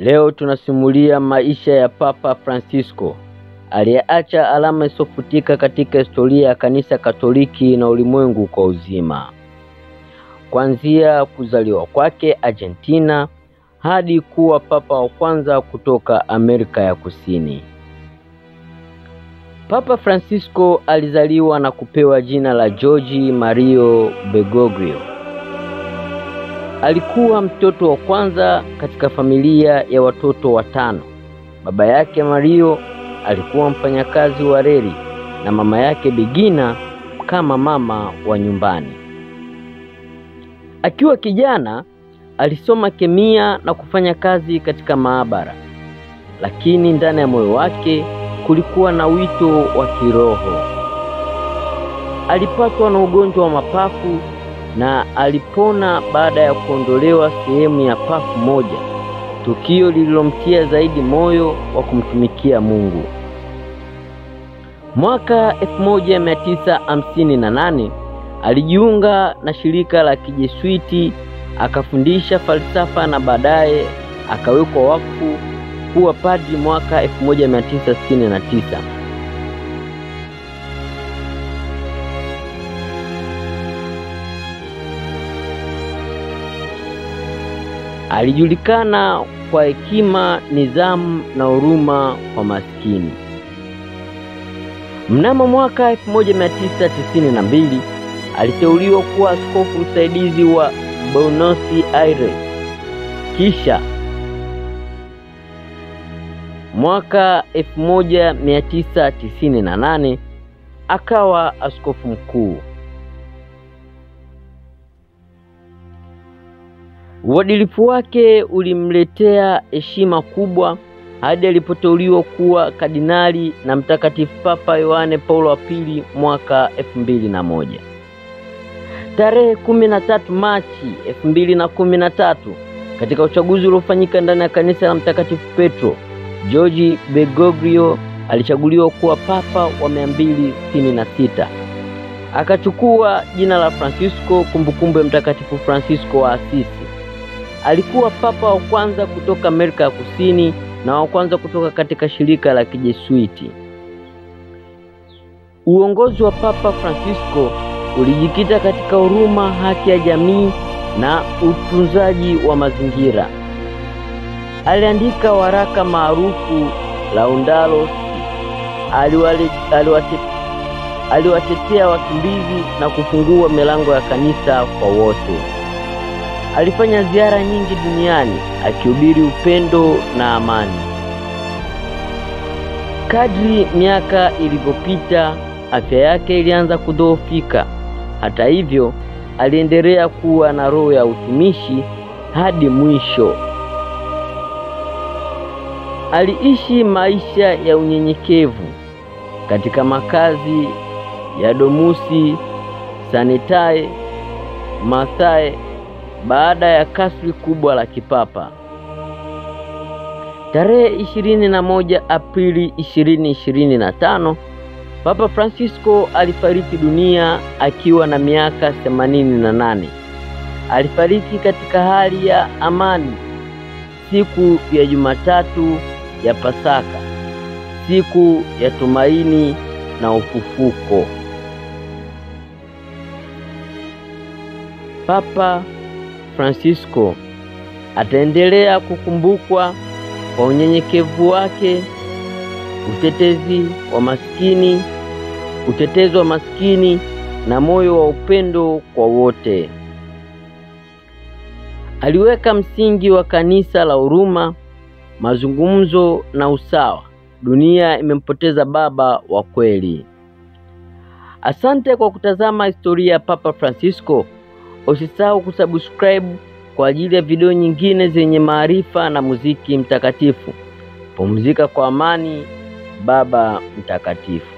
Leo tunasimulia maisha ya Papa Francisco aliyeacha alama isiyofutika katika historia ya Kanisa Katoliki na ulimwengu kwa uzima. Kuanzia kuzaliwa kwake Argentina hadi kuwa papa wa kwanza kutoka Amerika ya Kusini. Papa Francisco alizaliwa na kupewa jina la Jorge Mario Bergoglio. Alikuwa mtoto wa kwanza katika familia ya watoto watano. Baba yake Mario alikuwa mfanyakazi wa reli na mama yake Bigina kama mama wa nyumbani. Akiwa kijana alisoma kemia na kufanya kazi katika maabara, lakini ndani ya moyo wake kulikuwa na wito wa kiroho. Alipatwa na ugonjwa wa mapafu na alipona baada ya kuondolewa sehemu ya pafu moja, tukio lililomtia zaidi moyo wa kumtumikia Mungu. Mwaka 1958 alijiunga na shirika la Kijesuiti, akafundisha falsafa na baadaye akawekwa wakfu kuwa padri mwaka 1969. Alijulikana kwa hekima, nidhamu na huruma kwa maskini. Mnamo mwaka 1992 aliteuliwa kuwa askofu msaidizi wa Buenos Aires. Kisha mwaka 1998 akawa askofu mkuu. Uadilifu wake ulimletea heshima kubwa hadi alipoteuliwa kuwa kardinali na Mtakatifu Papa Yohane Paulo wa Pili mwaka 2001. Tarehe 13 Machi 2013, katika uchaguzi uliofanyika ndani ya kanisa la Mtakatifu Petro, Jorge Bergoglio alichaguliwa kuwa papa wa 266. Akachukua jina la Francisco, kumbukumbu ya Mtakatifu Francisco wa Asisi. Alikuwa papa wa kwanza kutoka Amerika ya Kusini na wa kwanza kutoka katika shirika la Kijesuiti. Uongozi wa Papa Francisco ulijikita katika huruma, haki ya jamii na utunzaji wa mazingira. Aliandika waraka maarufu Laudato Si. Aliwatetea wakimbizi na kufungua milango ya kanisa kwa wote. Alifanya ziara nyingi duniani akihubiri upendo na amani. Kadri miaka ilivyopita, afya yake ilianza kudhoofika. Hata hivyo, aliendelea kuwa na roho ya utumishi hadi mwisho. Aliishi maisha ya unyenyekevu katika makazi ya Domus Sanctae Marthae baada ya kasri kubwa la kipapa. Tarehe 21 Aprili 2025, Papa Francisco alifariki dunia akiwa na miaka 88. Alifariki katika hali ya amani siku ya Jumatatu ya Pasaka, siku ya tumaini na ufufuko. Papa Francisco ataendelea kukumbukwa kwa unyenyekevu wake, utetezi wa maskini na moyo wa upendo kwa wote. Aliweka msingi wa kanisa la huruma, mazungumzo na usawa. Dunia imempoteza baba wa kweli. Asante kwa kutazama historia ya Papa Francisco. Usisahau kusubscribe kwa ajili ya video nyingine zenye maarifa na muziki mtakatifu. Pumzika kwa amani, Baba Mtakatifu.